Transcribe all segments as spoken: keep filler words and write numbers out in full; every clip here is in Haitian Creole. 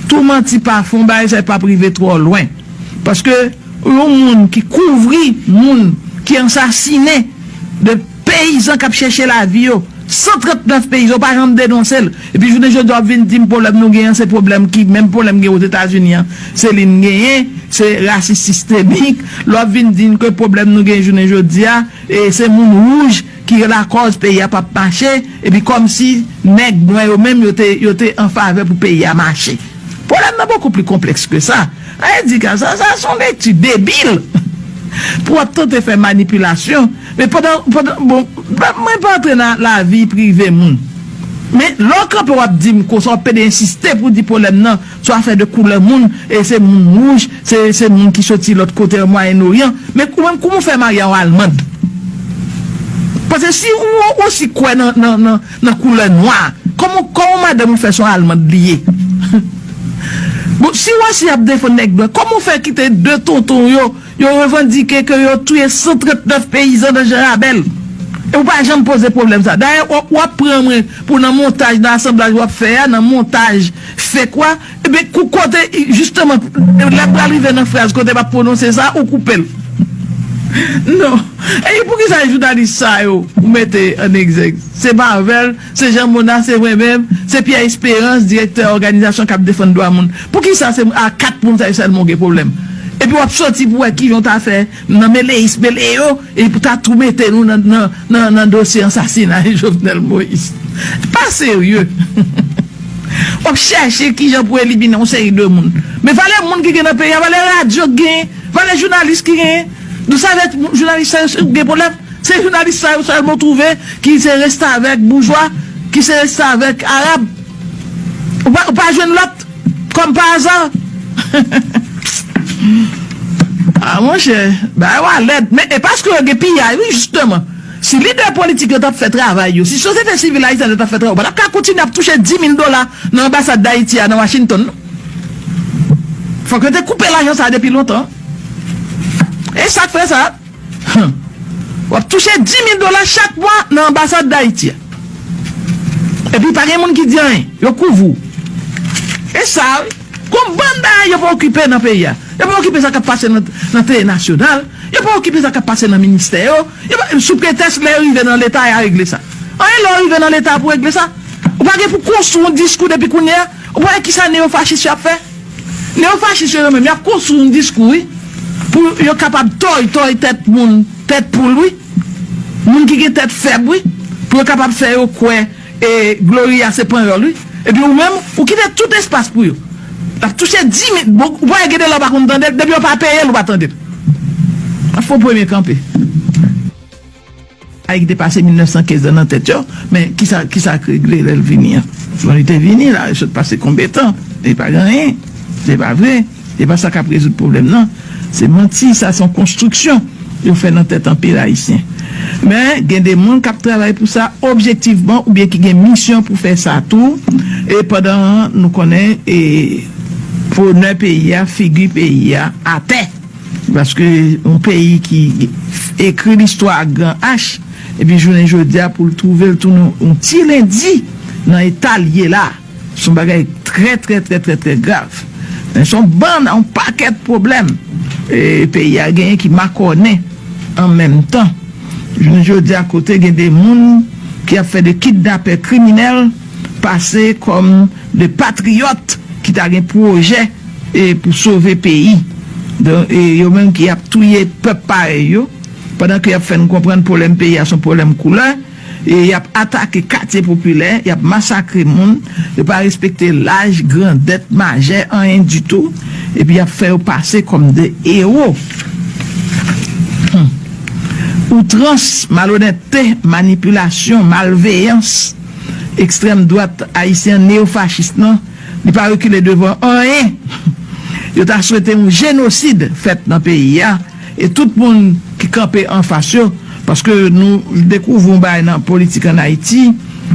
Tou manti pa fè yon bagay, sa p ap rive twò lwen. Paske yon moun ki kouvri moun ki ansasinen de peyizan k ap chèche lavi yo, san trannèf peyizan, ou pa janm denonse l. Epi jounen jodi a, w ap vin di m pwoblèm nou genyen, se pwoblèm ki, menm pwoblèm gen Ozetazini an, se li n genyen, se rasis sistemik. Lè w ap vin di n ke pwoblèm nou genyen jounen jodi a, e se moun wouj ki lakòz peyi a p ap mache, epi kòmsi nèg nwè yo menm yo te, yo te an favè pou peyi a mache. Pwoblèm nan bokou pli konplèks ke sa. Sa vle di ke sa, sa se yon lekti debil pou w ap tante fè manipilasyon. Men pandan, pandan, bon, mwen pa antre nan lavi prive moun. Men lè w kanpe w ap di m konsa, w ap pede ensiste pou di pwoblèm nan se afè de koulè moun, e se moun wouj, se, se moun ki soti lòt kote an Mwayen Oryan. Men ou menm, kouman w fè marye a yon Almand? Paske si ou, ou osi kwè nan, nan, nan, nan koulè nwa, kòman, kòman madanm ou fè se yon Almand li ye? Bon, si w osi ap defann nèg blan, kòman w fè kite de tonton w yo, yo revandike ke yo touye san trannèf peyizan nan Jan Rabèl? E ou pa janm poze pwoblèm sa. Dayè, w, w ap pran mwen pou nan montaj, nan asanblaj w ap fè a, nan montaj fake w a, ebyen, kou kote, jisteman, lè m pral rive nan fraz kote m ap pwononse sa, ou koupe l. Non. E poukisa jounalis sa yo ou mete an egzèk? Se Marvel, se Jean Mona, se mwen menm, se Pierre Espérance, direktè òganizasyon k ap defann dwa moun. Poukisa se a kat moun sa yo sèlman w gen pwoblèm? Epi w ap soti pou wè kijan w ta fè nan meleyis mele yo, epi pou ta tou mete nou nan, nan, nan, nan dosye ansasinay Jovenel Moïse. Pa serye. W ap chèche kijan pou elimine yon seri de moun. Men valè moun ki gen nan peyi a, valè radyo ki genyen, valè jounalis ki genyen. Nou sa vle jounalis sa yo gen pwoblèm. Se jounalis sa yo sèlman w twouve ki se restavèk boujwa, ki se restavèk arab. Ou pa, ou pa jwenn lòt, kòm pa aza. Ah, monchè, bagay yo a lèd. Men e paske yo gen piyay, wi, jisteman. Si lidè politik yo t ap fè travay yo, si sosyete sivil ayisyèn yo t ap fè travay yo, pa t ap ka kontinye ap touche dis mil dola nan anbasad Dayiti a nan Washington, non. Fòk yo te koupe lajan sa a depi lontan. E sa k fè sa? Hum. W ap touche dis mil dola chak mwa nan anbasad Dayiti a. Epi pa gen moun ki di anyen. Yo kouvri w. E sa, wi. Gon bann bagay yo pa okipe nan peyi a. Yo pa okipe sa k ap pase nan, nan tele nasyonal. Yo pa okipe sa k ap pase nan ministè yo. Yo pa, sou pretèks lè yo rive nan Leta, y a regle sa. Anyen lè w rive nan Leta pou regle sa. Ou pa gen pou konstwi yon diskou depi kounye a. Ou pa wè kisa neyofachis yo ap fè? Neyofachis yo, yo menm, y ap konstwi yon diskou, wi, pou yo kapab tòy, tòy tèt moun, tèt poul, wi. Moun ki gen tèt fèb, wi. Pou yo kapab fè yo kwè, e, Gloria se panyòl, wi. Epi ou menm, ou kite tout espas pou yo. L ap touche dis mil, bon, ou pa wè gen de lè w pa konn tande l, depi yo pa peye l, ou pa tande l. Ap fè yon premye kanpe. Ay ki te pase mil nèf san kenz lan nan tèt yo, men kisa, kisa k regle lè l vini an? Bon, li te vini la, li sot pase konbyen tan? Li pa gen anyen. Se pa vre. Se pa sa k ap rezoud pwoblèm nan. Se manti, sa se yon konstriksyon yo fè nan tèt anpil Ayisyen. Men, gen de moun k ap travay pou sa objektivman oubyen ki gen misyon pou fè sa tou. E pandan nou konnen, e, onè peyi a, figi peyi a atè. Paske yon peyi ki ekri listwa ak gran H, epi jounen jodi a pou l twouve l tounen yon ti lendi nan eta l ye la, se yon bagay trè, trè, trè, trè, trè grav. Men se yon bann, yon pakèt pwoblèm, e, peyi a genyen ki makònen an menm tan. Jounen jodi a, kote gen de moun ki ap fè de kidnapè kriminèl pase kòm de patriyòt ki ta gen pwojè, e, pou sove peyi. Donk, e, yo menm ki ap touye pèp parèy yo, pandan ke y ap fè n konprann pwoblèm peyi a se yon pwoblèm koulè, e y ap atake katye popilè, y ap masakre moun, yo pa respekte laj, grandèt, majè, anyen ditou, epi y ap fè yo pase kòm de ewo. Hmm. Outrans, malonèt, te, manipilasyon, malveyans, ekstrèm dwat ayisyen neyofachis lan, li pa rekile devan anyen. Yo ta swete yon jenosid fèt nan peyi a, e tout moun ki kanpe anfas yo, paske nou dekouvri yon bagay nan politik ann Ayiti,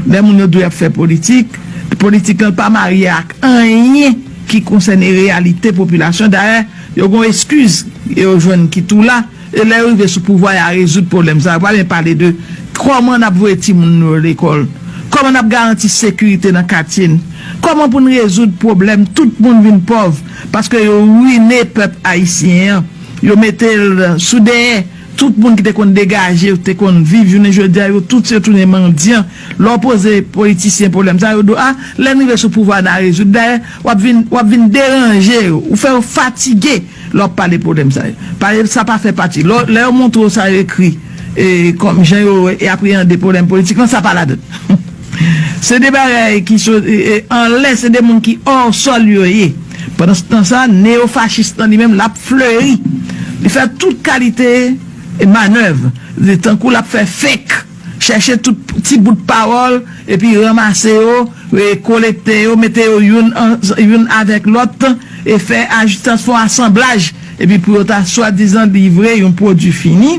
lè moun yo di w y ap fè politik, politik lan pa marye ak anyen ki konsène reyalite popilasyon. Dayè, yo gen yon eskiz yo jwenn ki tou la, e lè yo rive sou pouvwa, y a rezoud pwoblèm sa. Yo pa menm pale de kòman n ap voye timoun nou yo lekòl, Kòman n ap garanti sekirite nan katye n? Kòman pou n rezoud pwoblèm tout moun vin pòv? Paske yo wine pèp ayisyen an. Yo mete l sou dèyè. Tout moun ki te konn degaje, te konn viv, jounen jodi a, yo tout se tounen mandyan. Lè w poze politisyen pwoblèm sa, yo di w, a, lè n rive sou pouvwa, n a rezoud. Dayè, w ap vin, w ap vin deranje yo, ou fè yo fatige lè w ap pale pwoblèm sa yo. Pale, sa pa fè pati. Lè, lè yo montre w sa yo ekri, e, kòm jan yo e, apreyande pwoblèm politik lan, sa pa ladan. Se de bagay ki sot e, e, anlè, se de moun ki hors sol yo ye. Pandan se tan sa, neyofachis lan li menm, l ap fleri. Li fè tout kalite e, manèv. Li tankou l ap fè fake. Chèche tout ti bout pawòl, epi ranmase yo, e, kolekte yo, mete yo youn, an, youn avèk lòt, e fè ajistans, fè yon asanblaj, epi pou yo ta swadizan livre yon pwodui fini,